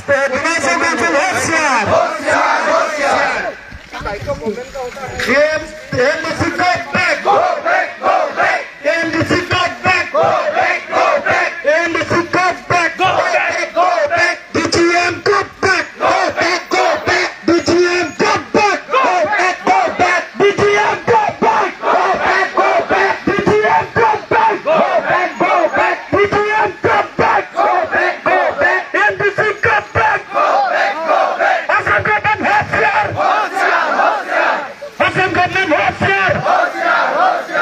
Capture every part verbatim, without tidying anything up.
Dima Hasao Council होशियार। होशियार, होशियार। M, MDC cut back। Go back, go back। MDC cut back। Go back, go back। MDC cut back। Go back, go back। DGM cut back. Go back, go back. DGM cut back. Go back, go back. DGM cut back. Go back, go back. DGM cut back. Go back, go back. DGM cut back. Go back, go back. MDC cut back. Go back, go back. Assam government होशियार। होशियार, होशियार। Assam government होशियार। होशियार, होशियार।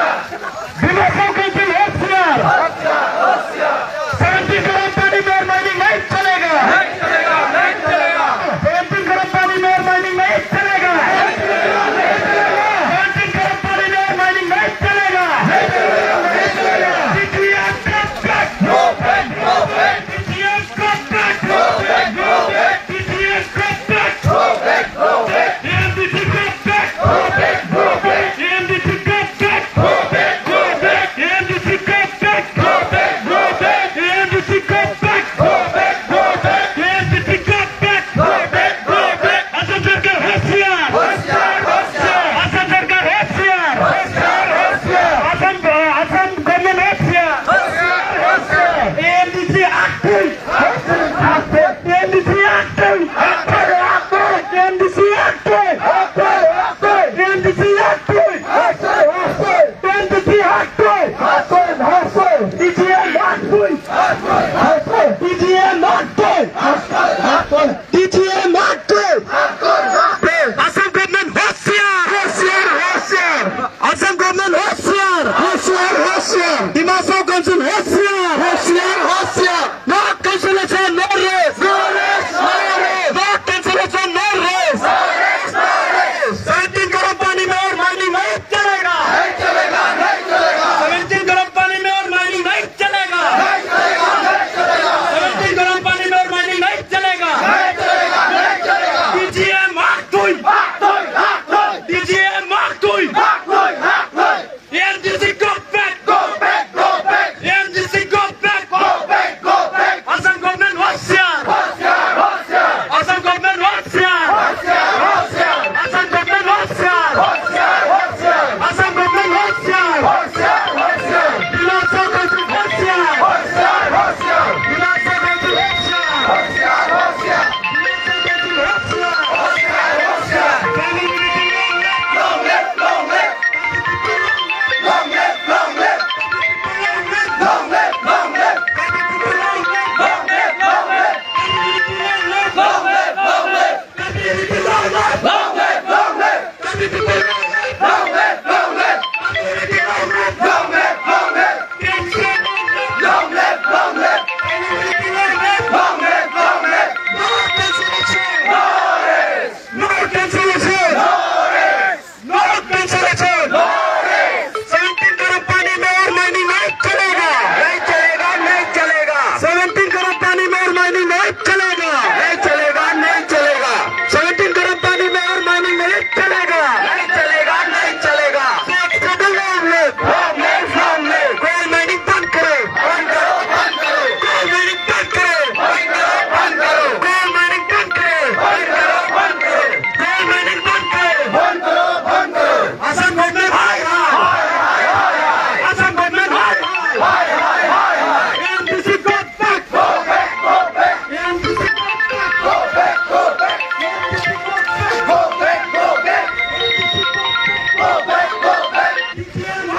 Dima Hasao Council होशियार। होशियार, होशियार। Seventeen Garampani में और mining नहीं चलेगा। नहीं चलेगा, नहीं चलेगा। Seventeen Garampani में और mining नहीं चलेगा। नहीं चलेगा, नहीं चलेगा। Seventeen Garampani में और mining नहीं चलेगा। नहीं चलेगा, नहीं चलेगा। DGM cut back। Go back, go back। DGM cut back. Go back, go back. DGM cut back. Go back, go back. AMDC cut back. Go back, go back. AMDC cut back. Go back, go back. AMDC cut back. Go back, go back. AMDC cut back. Go back, go back. AMDC cut back. Go back, go back. Assam Sarkar होशियार। होशियार, होशियार। Assam Sarkar होशियार। होशियार, होशियार। Assam, uh, Assam government होशियार। होशियार, होशियार। AMDC आगथि। आगथि, आगथि। AMDC आगथि। आगथि, आगथि। AMDC आगथि। आगथि, आगथि। AMDC आगथि। आगथि, आगथि। AMDC आगथि। आगथि, आगथि। DGM आगथि। आगथि, आगथि। DGM आगथि। आगथि, आगथि। DGM आगथि। आगथि, आगथि। Assam government होशियार। होशियार, होशियार। Assam government होशियार। होशियार, होशियार। Dima Hasao Council होशियार। होशियार, होशियार। No cancellation, no rest. No rest, no rest. No cancellation, no rest. No rest, no rest. Seventeen Garampani में और mining नहीं चलेगा। नहीं चलेगा, नहीं चलेगा। Seventeen Garampani में और mining नहीं चलेगा। नहीं चलेगा, नहीं चलेगा। Seventeen Garampani में और mining नहीं चलेगा। नहीं चलेगा, नहीं चलेगा। DGM आगथि। आगथि, आगथि। DGM आगथि। आगथि, आगथि। AMDC cut back. Go back, go back. AMDC cut back. Go back, go back. Assam government होशियार। होशियार, होशियार। Assam government होशियार। होशियार, होशियार। Assam government होशियार। होशियार, होशियार। Assam government होशियार। होशियार, होशियार। Dima Hasao Council होशियार। होशियार, होशियार। Dima Hasao Council होशियार। होशियार, होशियार। Long live, long live. No cancellation! No rest! No cancellation! No rest! No cancellation! No rest! Seventeen Garampani में और mining नहीं चलेगा! नहीं चलेगा, नहीं चलेगा! Seventeen Garampani में और mining नहीं चलेगा! नहीं चलेगा, नहीं चलेगा! Seventeen Garampani में और mining नहीं चलेगा! नहीं चलेगा, नहीं चलेगा! Sixth Schedule long live! Long live, long live! Coal mining बंद करो! बंद करो, बंद करो! Coal mining बंद करो! बंद करो, बंद करो! Coal mining बंद करो! बंद करो, बंद करो! Coal mining बंद करो! बंद करो, बंद करो! Assam government हाय हाय! हाय हाय, हाय हाय! Assam government हाय हाय! हाय हाय, हाय हाय! AMDC cut back! Go back, go back! AMDC cut back! Go back, go back! AMDC cut back! Go back, go back! Go back, go back!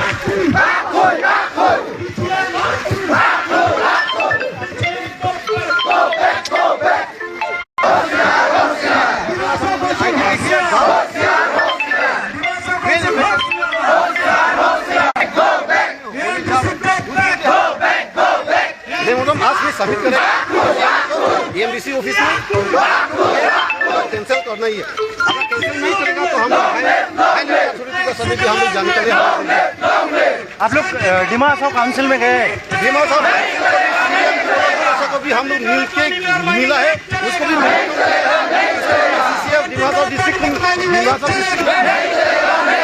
Memorandum आज में सबमिट करेगा एएमडीसी ऑफिस में। कैंसिल करना ही है। अगर कैंसिल नहीं करेगा तो हम फाइन, फाइन अथॉरिटी का सभी भी हम लोग जानकारी हम आप लोग, अ, डिमा हासाओ काउंसिल में गए। डिमा हासाओ ऐसा को भी हम लोग मिल के मिला है, उसको भी सीसीएफ डिमा हासाओ डिस्ट्रिक्ट, Dima Hasao district.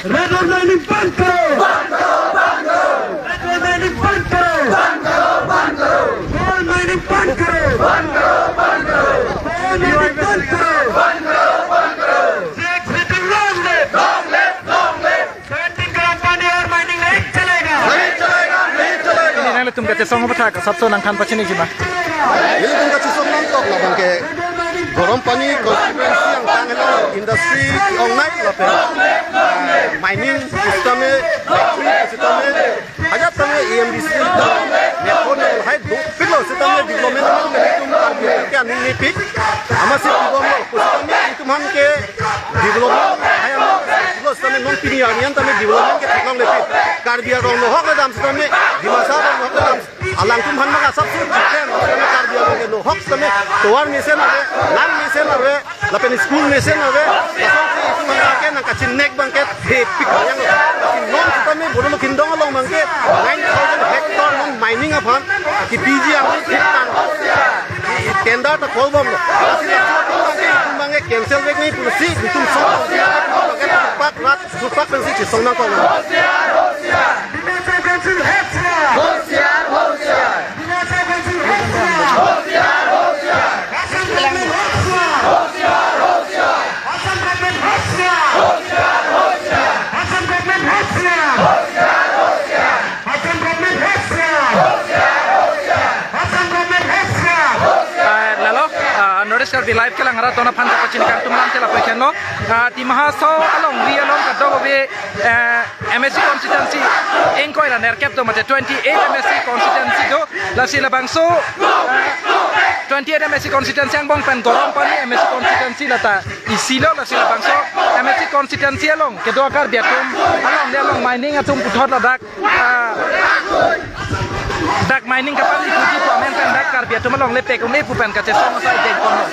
Red mining बंद करो। बंद करो, बंद करो। रेड माइनिंग बंद करो। बंद करो, बंद करो। कोल माइनिंग बंद करो। बंद करो, बंद करो। कोल माइनिंग बंद करो। बंद करो, बंद करो। Six feet long live. Long live, long live. Seventeen ग्राम पानी और माइनिंग नहीं चलेगा। नहीं चलेगा, नहीं चलेगा। Nangtum kachesong aphuthak asapso nangthan pachiniji ma? Nelitum kachesong nangkok labang ke Garampani constituency angtan helo industry ong nai lapen, ah, mining sitame, factory sitame, ajat tame A M D C, metro ne lahai dopiklo sitame development nelitum Karbi ke aning nepik. Amatsi pibomlo, pusitame itum aphan ke development lahai ano lo sitame non pini arni an tame development ke theklonglepik. Karbi arong nohok le dam sitame, Dimasa arong nohok le dam. Alangtum aphan mak asapso chiklem, Karbi arong ke nohok sitame, tovar mesen ave, lang mesen ave, lapen school mesen ave, lasonsi itum aphan ke nangkachinnek abang ke thepik yang. Non sitame Bodo Lukhindong along abang ke nine thousand hectare non mining aphan kipiji ang thik nang. Tender ta call bomlo. Lasi laso abang ke itum abang ke cancel vek nangji pusi itum song abang ke thurpak rat thurpak pensi chesong nangkok. Ah, lalo, ah, North East Karbi Live kelang arat dona aphan ta pachini kangtum lam tela pekhen lo. Ah, Dima Hasao alongri along kadokave, eh, M A C constituency ingkoi ra nerkep do mate twenty-eight M A C constituency do. Lasi labangso, eh, twenty-eight M A C constituency angbong pen Garampani M A C constituency lata isi lo. Lasi labangso M A C constituency along kedo Karbi atum along de along mining atum puthot ladak, ah, dak mining kapali kuti pu amen pen dak Karbi atum along le pek un-e pu pen kachesong asai dengkon lo.